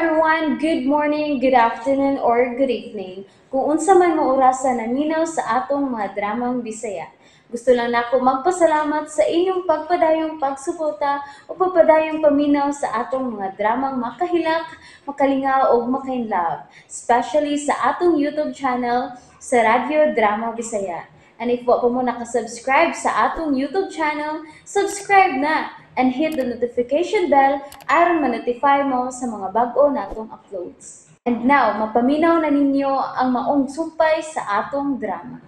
Everyone! Good morning, good afternoon, or good evening. Kung unsa man mo orasa naminaw sa atong mga dramang Bisaya. Gusto lang nako magpasalamat sa inyong pagpadayong pagsuporta o pagpadayong paminaw sa atong mga dramang makahilak, makalingaw ug makainlove, especially sa atong YouTube channel sa Radyo Drama Bisaya. And if wa pa mo nakasubscribe sa atong YouTube channel, subscribe na and hit the notification bell aron ma-notify mo sa mga bag-o natong uploads. And now, mapaminaw na ninyo ang maong sumpay sa atong drama.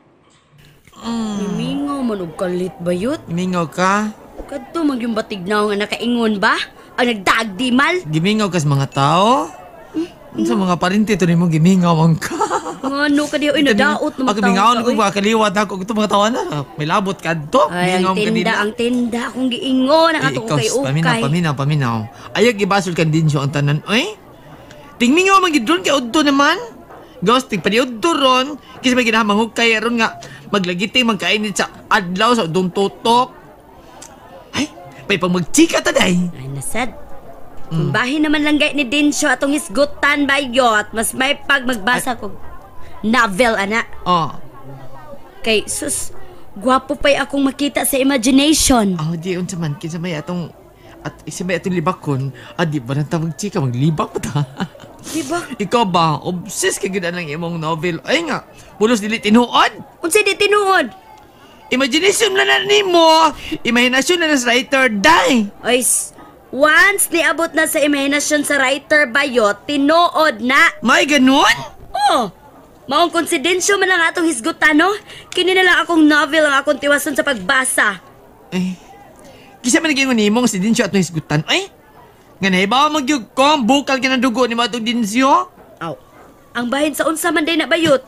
Nimingaw man og kalit bayot. Mingaw ka? Kadto man yung batignaw nga nakaingon ba? Ang nagdaagdimal? Gimingaw ka sa mga tao? Sa mga parinti to nimo gimingaw man ka. Ngano ka diha oy, nadaot na Ako mingaw ka, ko oy. ba kaliwat ako ito mga tawa na. May labot ka to. Ay, ang Mingaw ka tinda, nila. ang tinda akong giingon ang Eh, ato ikaw, kay paminaw, ukay. paminaw, paminaw. Ayag ibasol kan din siya ang tanan. Oy, tingmingaw man gid ron kay udto naman. Ghost, ting paniudto ron. Kasi may ginahamang hukay ron nga maglagiting magkainit sa adlaw sa udong tutok. Ay, may pang magchika ta day. Ay, nasad. Kung bahin naman lang gay ni Dinsyo atong hisgutan bayot, mas may pag magbasa ko novel ana. Oh. Kay sus, gwapo pa'y akong makita sa imagination. Oh, di unsa man kinsa may atong at isa may atong libakon, adi ba nang tawag chika maglibak pa ta. Di ba? Ikaw ba obsessed ka gyud ang imong novel? Ay nga, bulos dili tinuod. Unsay di tinuod? Imagination na na nimo. Imahinasyon na na sa writer day. Ay, once niabot na sa imahinasyon sa writer bayot, tinuod na. May ganun? Oh, maong konsidensyo man lang atong hisgutan, no? Kini na lang akong novel ang akong tiwason sa pagbasa. Eh, kisa man naging nimong si Dinsyo atong hisgutan. Ay, nga nahibaw magyug ko, bukal ka ng dugo ni mo atong Dinsyo. Aw, ang bahin sa unsa man day na bayot.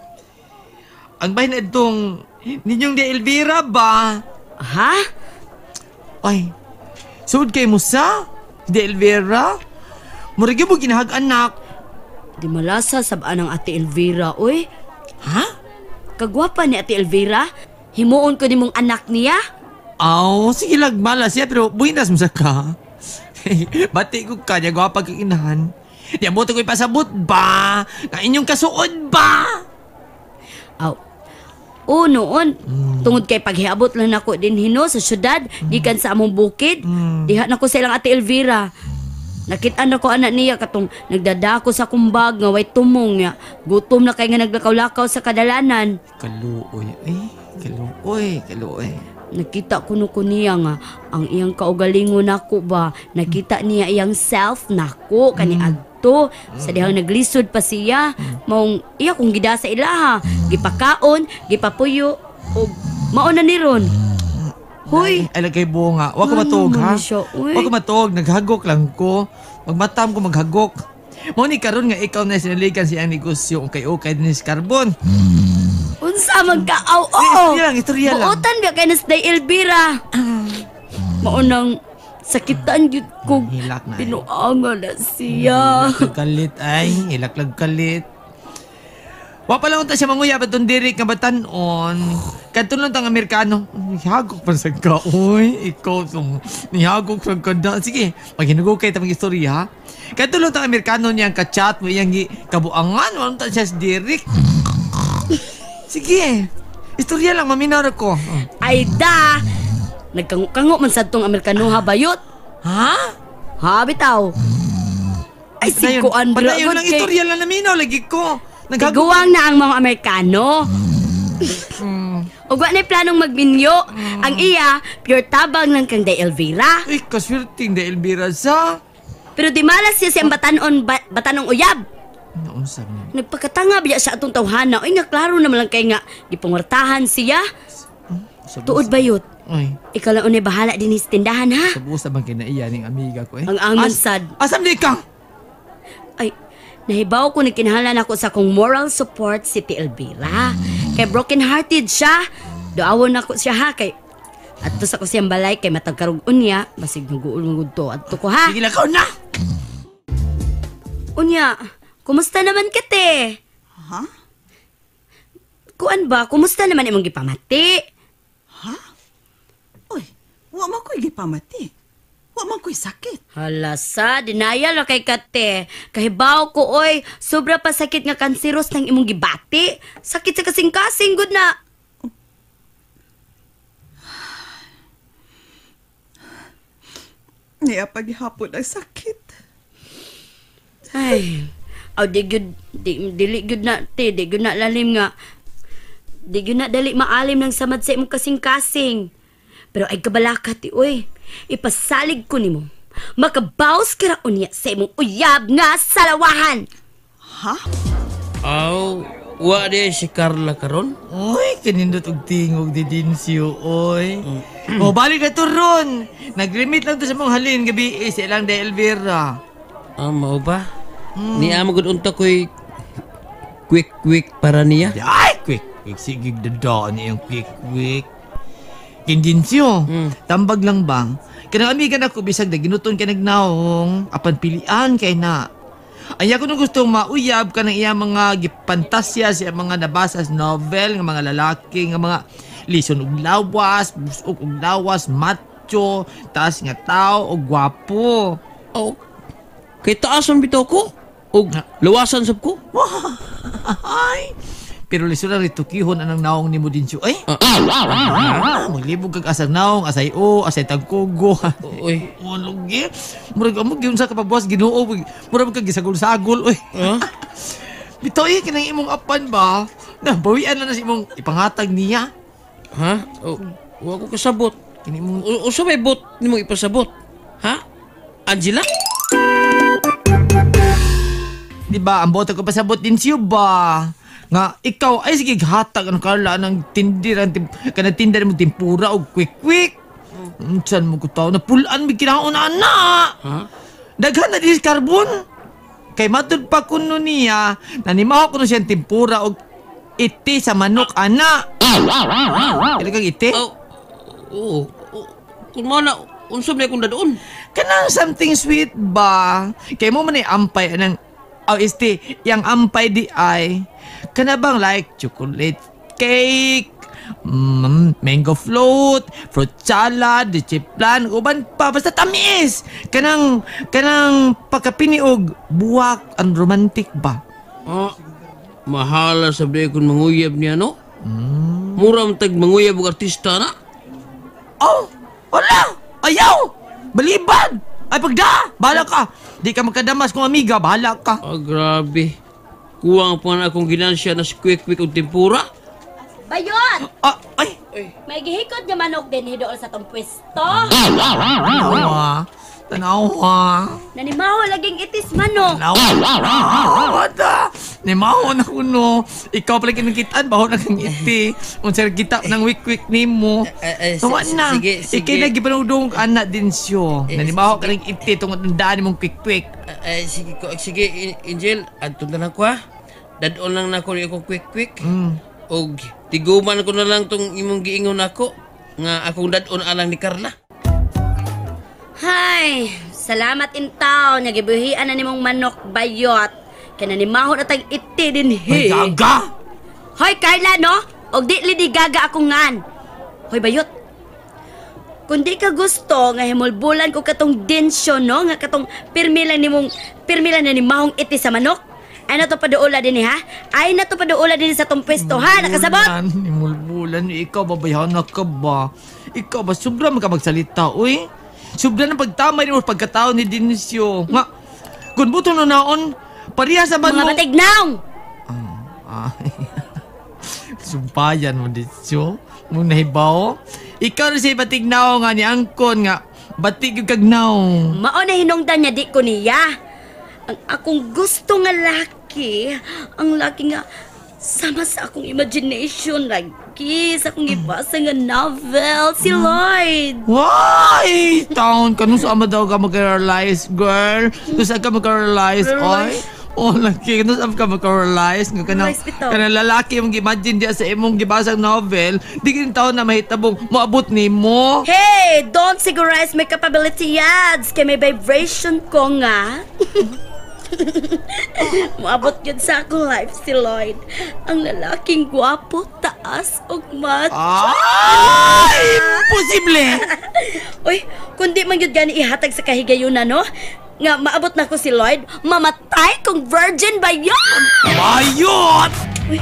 Ang bahin na itong ninyong de Elvira ba? Ha? Ay, sud kay Musa? De Elvira? Murag mo ginahag anak. Di malasa sabaan ang Ate Elvira, oy. Ha? Kagwapa ni Ate Elvira. Himuon ko nimong anak niya. Aw, sige lang, mala siya, pero buhinas mo sa ka. Bati ko ka, niya gwapa kang inahan. Di mo ko ipasabot ba? Nga inyong kasuod ba? Aw. Oo, noon. Tungod kay paghiabot lang nako din hino sa syudad, gikan sa among bukid. Diha nako sa ilang Ate Elvira. Nakita na ko anak niya katong nagdadako sa kumbag nga way tumong niya. Gutom na kay nga naglakaw-lakaw sa kadalanan. Kaluoy, eh. Kaluoy, kaluoy. Nakita ko no ko niya nga ang iyang kaugalingon nako ba. Nakita niya iyang self nako kani adto sa dihang naglisod pa siya. Maong iya kong gida sa ilaha, gipakaon, gipapuyo ug mao na ni ron. Hoy, Ay, lagay bunga. Wa ko Ano matuog, ha? man siya, uy? Wa ko matuog. Naghagok lang ko. Magmatam ko, maghagok. Mao ni karon nga ikaw na sinaligan siyang negosyo kay ukay din si Carbon. Unsa man ka aw Eh, oo. istorya lang, istorya lang. Buotan ba kay nas Day Elvira? Mao nang sakitan gyud ko. Hilak na, eh. Tinuanga na siya. Hilak lag kalit ay, hilak lag kalit. Wa pa lang unta siya manguya batong diri nga batan-on. Kadto lang tang Amerikano. Nihagok pa sa ka, oy. Ikaw tong nihagok sa ka da. Sige, maghinugo kay tamang istorya. Ha? Kadto lang tang Amerikano niyang ka-chat mo iyang kabuangan. Wa unta siya sa Derek. Sige. Istorya lang, maminaw ra ko. Oh. Ay da! Nagkango-kango man sad tong Amerikanoha bayot. Ha? Ha, bitaw. Ay, si Padayon- Kuan Padayon lang, istorya lang naminaw lagi ko. Naghagok. Tiguang na ang mga Amerikano. Ug wa na'y planong magminyo. Ang iya, pure tabang lang kang Day Elvira. Uy, kaswerting de Elvira sa. Pero di malas siya siyang batanon, batanong uyab. Naunsa man. Nagpakatanga biya siya atong tawhana. Uy, nga klaro naman lang kay nga gipangwartahan siya. Tuod bayot. Uy, Ikaw lang unay bahala din sa tindahan ha. sabusa bang kinaiya ning amiga ko eh. Ang angon sad. Asam di ka? Ay, nahibaw ko ni kinahanglan ako sa akong moral support si Ti Elvira. Kay broken hearted siya. Duawon ako siya ha kay adto sa ko siyang balay kay matag karug unya basig naguol man gud to adto ko ha. Sige lakaw na. Unya, kumusta naman ka te? Ha? Kuan ba, kumusta naman imong gipamati? Ha? Uy, wa man ko'y gipamati. Wa man ko'y sakit. Hala sa, denial ra kay kate. Kahibaw ko, oy, sobra pa sakit nga kanseros ng imong gibati. Sakit sa kasing-kasing, good na. Niya paghapon ang sakit. Ay, aw di gyud di, dili gyud na te, di gyud na lalim nga. Di gyud na dali maalim ng samad sa imong kasing-kasing. Pero ay kabalaka ti oy, ipasalig ko nimo. Makabaws ka ra unya sa imong uyab nga salawahan. Ha? Aw, wa di si Carla karon. Oy, kanindot og tingog di Dinsyo, oy. O, balik na to ron. Nag-remit lang to sa mong halin gabi eh, sa ilang de Elvira. Ah, mao ba? Ni amo gud unta ko'y quick quick para niya. Ay, quick, quick. Sige, dadaan iyong quick, quick. Kindinsyo, tambag lang ba? Kanang amigan ako, bisag na ginuton kay nagnaong, apan pilian kay na. Anya ko nung gustong mauyab ka ng iya mga gipantasya sa mga nabasa sa novel, nga mga lalaki, nga mga lison og lawas, busog og lawas, macho, taas nga tao, og gwapo. Oh, kay taason bitaw ko. Og lawasan sab ko. Ay! Pero lisod lang ritukihon anang naong nimo Dinsyo. Ay! Maglibog kag asang naong, asay o, asay tagkugo. Oy. Malugi. Murag amo gyud sa kapabuwas Ginoo. Murag kag gisagol-sagol oy. Ha? Bitaw eh kanang imong apan ba? Na bawian na na sa imong ipangatag niya. Ha? Oh, wa ko kasabot. Kini imong Usa may bot nimong ipasabot? Ha? Angela? Di ba ang boto ko pasabot din siyo ba? Nga ikaw ay sige hatag ang Carla ng tindiran kanang tinda mo tempura og quick quick. Unsan mo ko tao na pulaan mi kinaon ana. Ha? Daghan na dis carbon. Kay matud pa kuno niya nanimaho kuno siyang tempura og iti sa manok ana. Kailan kang iti? Oh, oo. Kung mao na unsa man akong dadon? Kanang something sweet ba? Kay mo man ay ampay anang oh, este, yang ampay di ay kana bang like chocolate cake, mango float, fruit salad, leche flan, uban pa basta tamis. Kanang kanang pagkapiniog buwak ang romantic ba? Ah, mahala sa di kung manguyab niya, no? Mura man tag manguyab og artista na. Oh, wala! Ayaw! Balibad! Ay pagda! Bahala ka! Di ka magkadamas kung amiga, bahala ka. Ah, grabe. Kuwang pa na akong ginansya na si quick quick og tempura. Bayot! Ah, ay! May gihikot nga manok din hidool sa tong pwesto. Tanawa. Tanawa. Nanimaho laging itis manok. Tanawa. Ta. Nimaho na kuno. Ikaw pala kinakitaan, baho na kang iti. Unsa kita ng wik-wik nimo. Tawa na. Sige, sige. Ikay lagi panudong anak din siyo. Nanimaho ka ng iti tungod ng daan nimong quick-quick. Sige ko, sige Angel, adto na lang ko ha. Dadon lang nako ni akong quick quick. Og tiguman ko na lang tong imong giingon nako nga akong dadon alang ni Carla. Hay, salamat in town. Nagibuhian na nimong manok bayot. Kaya nanimaho na tag iti din Ay, he. gaga! Hoy Carla, no? Og di lidi gaga akong ngan. Hoy bayot. Kung di ka gusto nga himulbulan ko katong densyo, no? Nga katong pirmi lang nimong pirmi lang na nimahong iti sa manok. Ay na to paduula din ha? Ay na to paduula din sa tong pwesto ha? Nakasabot? Nimulbulan, nimulbulan. Ikaw ba, bayhana ka ba? Ikaw ba, sobra man ka magsalita, uy? Sobra ng pagtamay ni mo pagkatao ni Dionisio. Nga, kung buto na naon, pareha sa man Mga mo. batignaw! Ay, sumpayan mo, Dionisio. Mong nahibaw. Ikaw na siya batignaw nga ni Angkon nga, batig yung kagnaw. Mao na hinungdan niya di ko niya. Ang akong gusto nga laki, ang laki nga sama sa akong imagination lagi, sa akong gibasa nga novel, si Lloyd. Why? Taon ka nung saan daw ka mag-realize, girl? Nung saan ka mag-realize, oy? Oh, laki. Nung saan ka mag-realize? Nga kanang, Realize bitaw. kanang lalaki mong imagine diya sa imong gibasang novel, di kin taon na mahitabong moabot nimo. Hey, don't sigurize my capability yads kay may vibration ko nga. Moabot yun sa akong life si Lloyd. Ang lalaking gwapo, taas ug macho. Ay! Imposible! Uy, kundi man gyud gani ihatag sa kahigayunan, no? Nga maabot na ko si Lloyd, mamatay kong virgin ba yun? Bayot! Uy,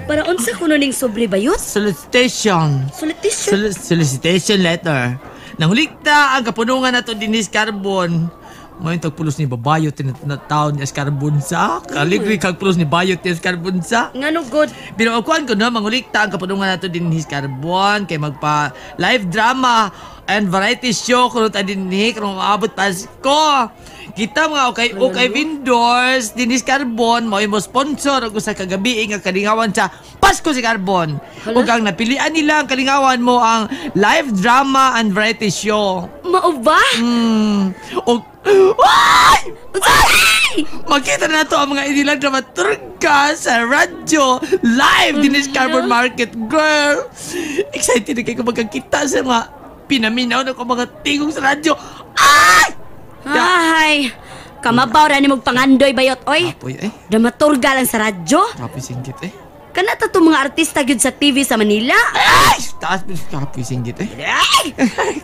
para unsa kuno ning sobre bayot? Solicitation. Solicitation. Solicitation letter. Nangulikta ang kapunungan nato dinis Carbon. May tagpulos ni babayot na taon ni Carbon sa. Kaligri kag pulos ni bayot ni Carbon sa. Ngano good? Pero ang kuan ko no, mangulikta ang kapunungan nato dinhi Carbon kay magpa live drama and variety show kuno ta dinhi karong maabot Pasko. Kita mga okay okay vendors dinhi Carbon mao mo sponsor og usa ka gabi nga kalingawan sa Pasko si Carbon. Hala. Ug ang napilian nila ang kalingawan mo ang live drama and variety show. Mao ba? Og Ay! Ay! Makita na to ang mga inilang dramaturga sa radyo live din sa Carbon Market, girl! Excited na kayo magkakita sa mga pinaminaw na ko mga tingog sa radyo. Ay! Ay! Kamabaw ra ni mong pangandoy bayot, oy. Apoy eh. Dramaturga lang sa radyo. Kapoy singgit eh. Kana ta to mga artista gyud sa TV sa Manila. Ay! Taas pa kapoy singgit eh. Ay!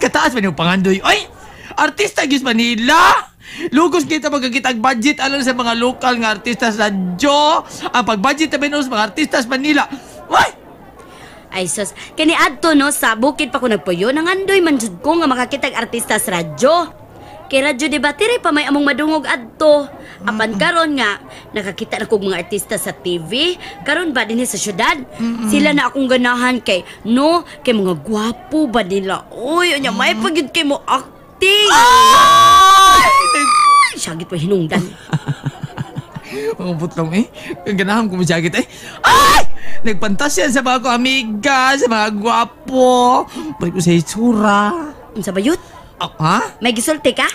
Kataas pa niyong pangandoy. Oy! Artista gyud sa Manila! Lugos kita magkakita ang budget alang sa mga lokal nga artista sa radyo. Ang pag-budget na sa mga artista sa Manila. Ay! Ay sus, kani adto no sa bukid pa ko nagpuyo, nangandoy man jud ko nga makakitag artista sa radyo. Kay radyo di ba tiri pa may among madungog adto. Apan karon nga nakakita na kog mga artista sa TV, karon ba dinhi sa syudad? Sila na akong ganahan kay no, kay mga gwapo ba nila. Oy, unya may pagyud kay mo acting. Ay! Ay, syagit pa hinungdan. Mga butlong eh. Ang ganahan ko masyagit eh. Ay! Nagpantasya sa mga ko amiga, sa mga gwapo. Balik ko sa itsura. Unsa ba yun? Ah, ha? May gisulti ka?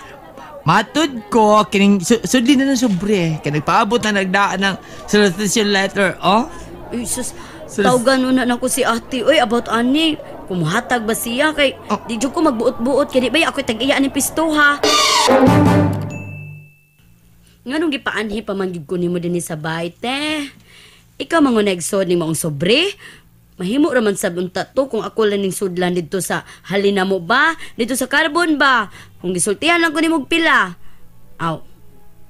Matud ko, kining, sudli na ng sobre. Kaya nagpaabot na nagdaan ng solicitation letter, oh. Ay, sus, Sus. tawgan una na ko si ate. Uy, about ani. Kumuhatag ba siya kay Oh. di jud ko magbuot-buot kay di ba ako tag-iya ni pisto ha. Nganong gipaanhi pa man gyud ko nimo dinhi sa bahay, te? Ikaw man nga nagsod ning maong sobre. Mahimo ra man sab unta to kung ako lang ning sudlan didto sa halina mo ba, didto sa Carbon ba. Kung gisultihan lang ko nimo og pila. Aw.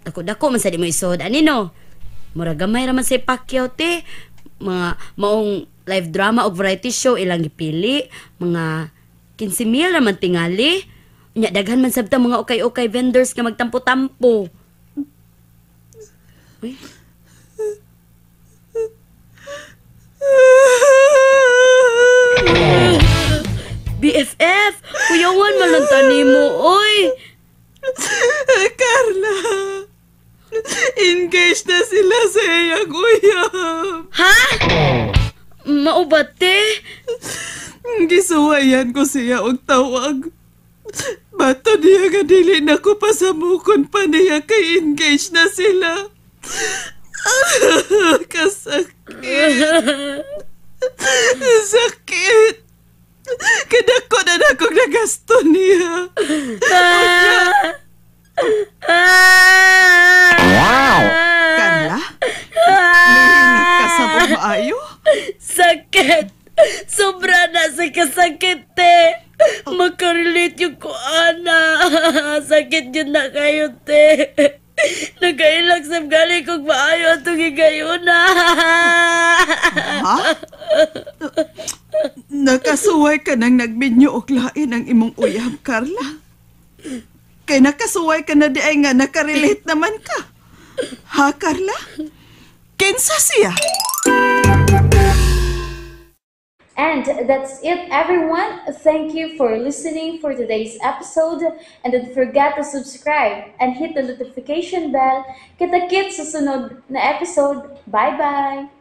Dako-dako man sa di mo isod ani no. Mura gamay ra man sa Pacquiao te. Mga maong live drama og variety show ilang gipili, mga 15,000 ra man tingali. Nya daghan man sabta mga ukay-ukay vendors nga magtampo-tampo. Uy. BFF, kuyawan man lang tani mo, oy. Carla, engaged na sila sa iyang uyab. Ha? Mao ba, te? Gisuwayan ko siya og tawag. Bato niya nga dili na ko pasamukon pa niya kay engaged na sila. Kasakit. Sakit. Kadako na na akong nagasto niya. Carla? Lihingat ka sa maayo? Sakit! Sobra na sa kasakit, te! Makarelate yung ko, ana. Sakit yun na kayo, te. Nagkailak sa gali kong maayo atong higayuna. Ha? Nakasuway ka nang nagminyo og lain ang imong uyab, Carla. Kay nakasuway ka na di ay nga nakarelate naman ka. Ha, Carla? Kinsa siya? And that's it, everyone. Thank you for listening for today's episode. And don't forget to subscribe and hit the notification bell. Kita-kits sa sunod na episode. Bye-bye!